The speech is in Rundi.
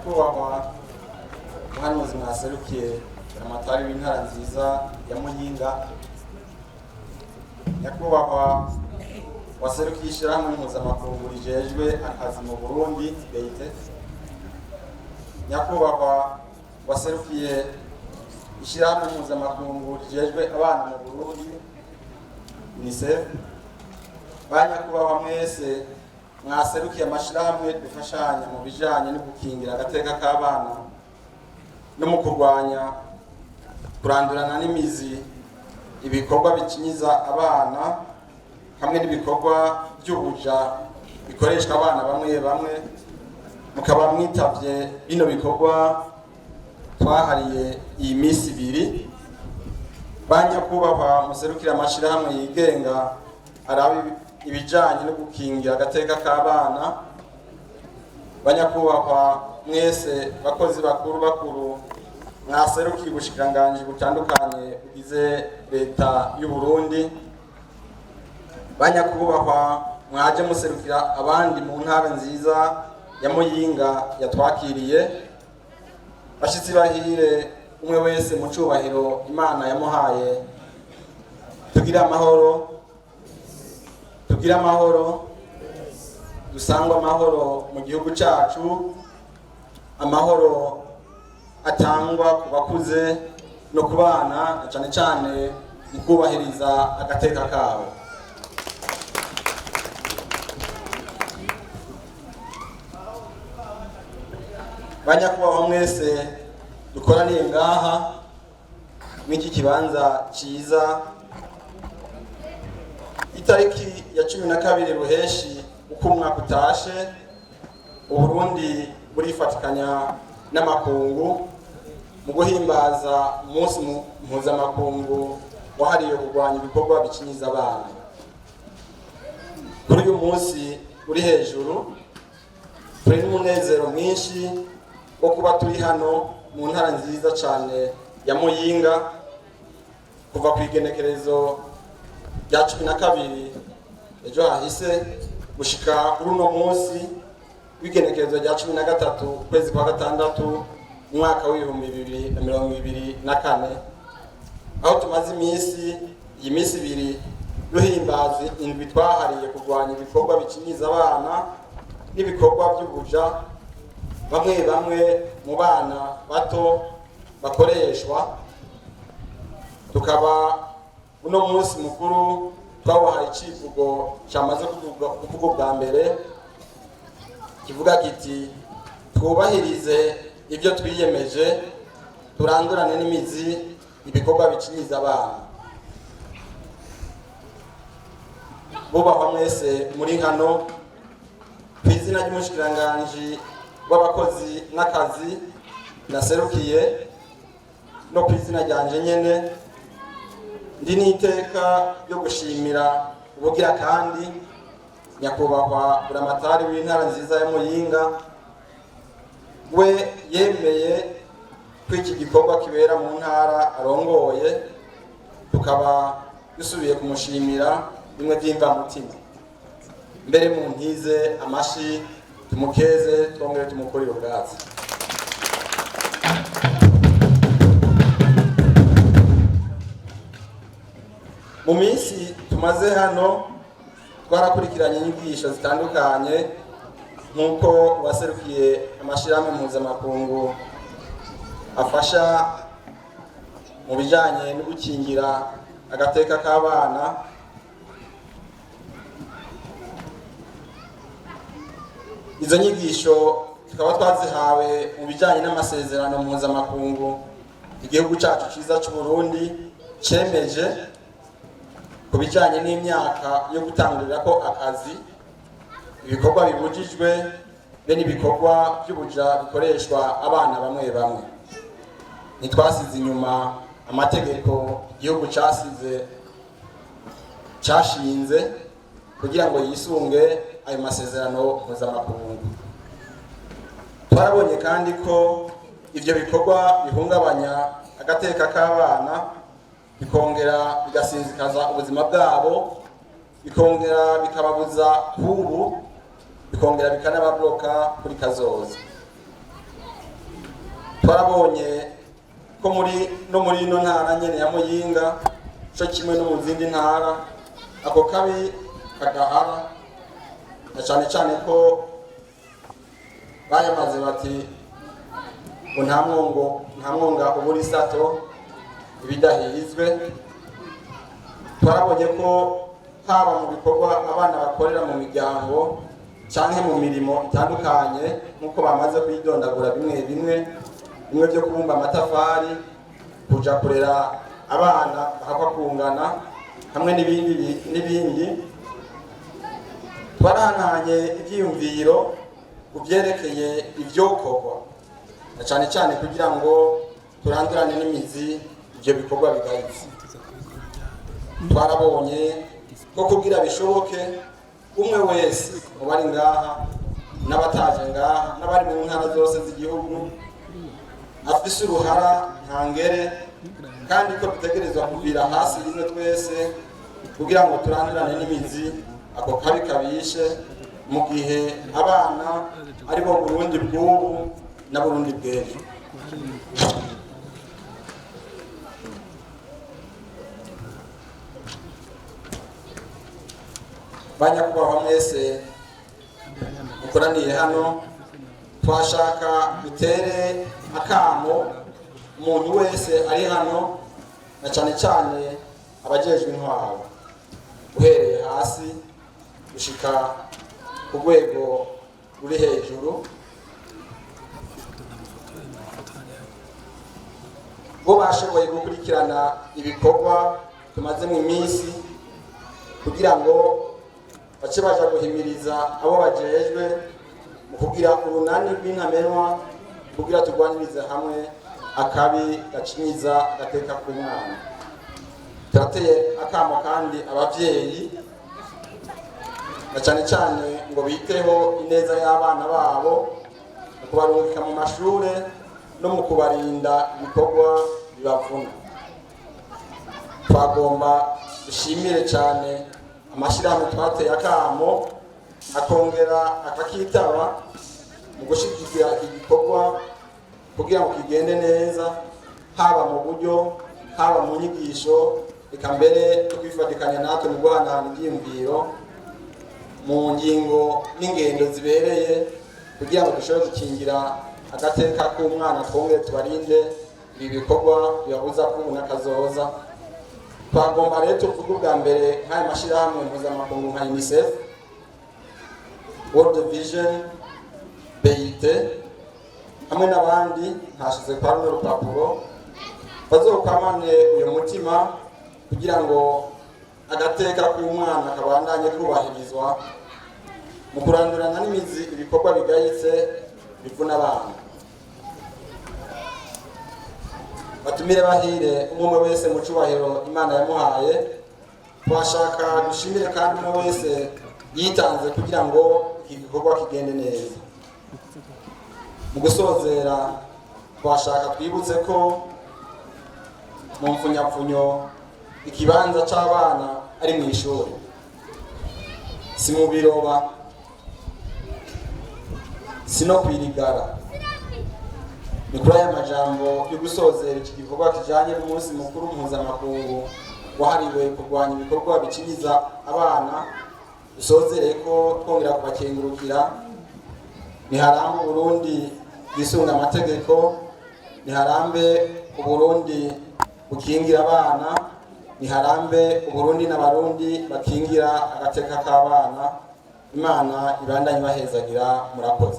Nyakubahwa muhanuzi mwaserukiye amatari w'intara nziza ya Muyinga, nyakubahwa waserukiye ishyirahamwe mpuzamakungu rijejwe akazi mu Burundi BIT, nyakubahwa waserukiye ishyirahamwe mpuzamakungu rijejwe abana mu Burundi UNICEF, ba nyakubahwa mwese mwaserukiye amashirahamwe dufashanya mu bijanye no gukingira agateka k'abana no mu kurwanya kurandurana n'imizi ibikorwa bikinyiza abana hamwe n'ibikorwa by'ubuja bikoreshwa abana bamwe bamwe, mukaba mwitavye bino bikorwa twahariye iyi minsi ibiri. Ba nyakubahwa muserukira amashirahamwe yigenga araba ibijanye no gukingira agateka k'abana, banyakubahwa mwese bakozi bakuru bakuru mwaserukiye ubushikiranganji butandukanye bugize leta y'u Burundi, banyakubahwa mwaje muserukira abandi mu ntara nziza ya Muyinga yatwakiriye, bashitsi bahire umwe wese mu cubahiro Imana yamuhaye, tugire amahoro, tugire amahoro, dusangwe amahoro mu gihugu cacu, amahoro atangwa ku bakuze no ku bana, na cane cane mu kubahiriza agateka kabo. Banyakubahwa mwese dukoraniye ngaha mw'iki kibanza ciza, itariki ya 12 Ruheshi uko umwaka utashe, Uburundi burifatikanya n'amakungu mu guhimbaza umunsi mpuzamakungu wahariwe kurwanya ibikorwa bikinyiza abana. Kuri uyu munsi uri hejuru turi n'umunezero mwinshi wo kuba turi hano mu ntara nziza cane ya Muyinga kuva ku igenekerezo rya 12 ejo hahise gushika kuri uno munsi w'igenekerezo rya 13 ukwezi kwa gatandatu umwaka w'2024, aho tumaze iminsi iyi minsi ibiri duhimbaza indwi twahariye kurwanya ibikorwa bikinyiza abana n'ibikorwa by'ubuja bamwe bamwe mu bana bato bakoreshwa. Tukaba uno munsi mukuru twabahaye icivugo cyamaze kuvugwa bwa mbere, kivuga kiti: twubahirize ibyo twiyemeje, turandurane n'imizi ibikorwa bikinyiza abana. Bubahwa mwese muri hano, ku izina ry'umushikiranganji w'abakozi n'akazi naserukiye no ku izina ryanje nyene, ndi n'iteka ryo gushimira ubugira kandi nyakubahwa buramatari w'intara nziza ya Muyinga, we yemeye ko iki gikorwa kibera mu ntara arongoye, tukaba dusubiye kumushimira bimwe by'imvamutima. Mbere mu ntize amashi tumukeze, twongere tumukurire ubwatsi. Mu minsi tumaze hano twarakurikiranye inyigisho zitandukanye nk'uko waserukiye amashirahamwe mpuzamakungu afasha mu bijanye no gukingira agateka k'abana, izo nyigisho tukaba twazihawe mu bijanye n'amasezerano mpuzamakungu igihugu cacu ciza c'u Burundi cemeje ku bijanye n'imyaka yo gutangurirako akazi, ibikorwa bibujijwe be n'ibikorwa by'ubuja bikoreshwa abana bamwe bamwe. Ntitwasize inyuma amategeko igihugu cashinze kugira ngo yisunge ayo masezerano mpuzamakungu. Twarabonye kandi ko ivyo bikorwa bihungabanya agateka k'abana, bikongera bigasinzikaza ubuzima bwabo, bikongera bikababuza kubu, bikongera bikanababloka kuri kazoza. Twarabonye ko muri no muri ino ntara nyene ya Muyinga, co kimwe no mu zindi ntara, ako kabi kagahara, na cane cane ko bayamaze bati ngo nta mwongo, nta mwonga ubura isato ibidahizwe. Twarabonye ko haba mu bikorwa abana bakorera mu miryango canke mu mirimo itandukanye, nk'uko bamaze kuyidondagura bimwe bimwe, bimwe byo kubumba amatafari, kuja kurera abana bahakwa kungana, hamwe n'ibindi n'ibindi. Twarahanahanye ivyiyumviro ku vyerekeye ivyokorwa, na cane cane kugira ngo turandurane n'imizi ivyo bikorwa bigayitse. Twarabonye ko kugira bishoboke, umwe wese mu bari ngaha n'abataje ngaha n'abari mu ntara zose z'igihugu afise uruhara ntangere, kandi ko dutegerezwa kuvira hasi rimwe twese kugira ngo turandurane n'imizi ako kabi kabishe, mu gihe abana ari bo Burundi bw'ubu na Burundi bw'ejo. Banyakubahwa mwese mukoraniye hano, twashaka dutere akamo umuntu wese ari hano, na cyane cyane abajejwe intwaro, uhereye hasi gushika ku rwego ruri hejuru, bo bashoboye gukurikirana ibikorwa tumaze mu minsi, kugira ngo bace baja guhimiriza abo bajejwe mu kugira urunani rw'intamenwa, kugira turwanirize hamwe akabi gacinyiza agateka k'umwana. Turateye akamo kandi abavyeyi, na cane cane ngo biteho ineza y'abana babo mu kubarungika mu mashure no mu kubarinda ibikorwa bibavuna. Twagomba dushimire cyane amashyirahamwe twateye akamo akongera akakitaba mu gushyigikira iki gikorwa kugira ngo kigende neza, haba mu buryo, haba mu nyigisho, reka mbere no kwifatikanya natwe mu guhanahana ibyiyumviro mu ngingo n'ingendo zibereye, kugira ngo dushobore gukingira agateka k'umwana, twongere tubarinde ibi bikorwa bibabuza kubona akazoza. Twagomba rero tuvuge ubwa mbere nk'aya mashyirahamwe mpuzamakungu nka UNICEF, World Vision, BIT hamwe n'abandi ntashize kwa runo rupapuro, bazokwamane uyu mutima kugira ngo agateka k'umwana kabandanye kubahirizwa mu kurandurana n'imizi ibikorwa bigayitse bivuna abana. Batumire bahire, umwe wese mu cubahiro Imana yamuhaye, twashaka dushimire kandi umwe wese yitanze kugira ngo iki gikorwa kigende neza. Mu gusozera, twashaka twibutse ko mu mfunyapfunyo ikibanza c'abana ari mu ishuri, si mu biroba, si no kwirigara. Ni kuri aya majambo yo gusozera iki gikorwa kijanye n'umunsi mukuru mpuzamakungu wahariwe kurwanya ibikorwa bicinyiza abana, dusozereye ko twongera kubakengurukira. Niharambe Uburundi bwisunga amategeko, niharambe Uburundi bukingira abana, niharambe Uburundi n'Abarundi bakingira agateka k'abana. Imana ibandanye ibahezagira. Murakoze.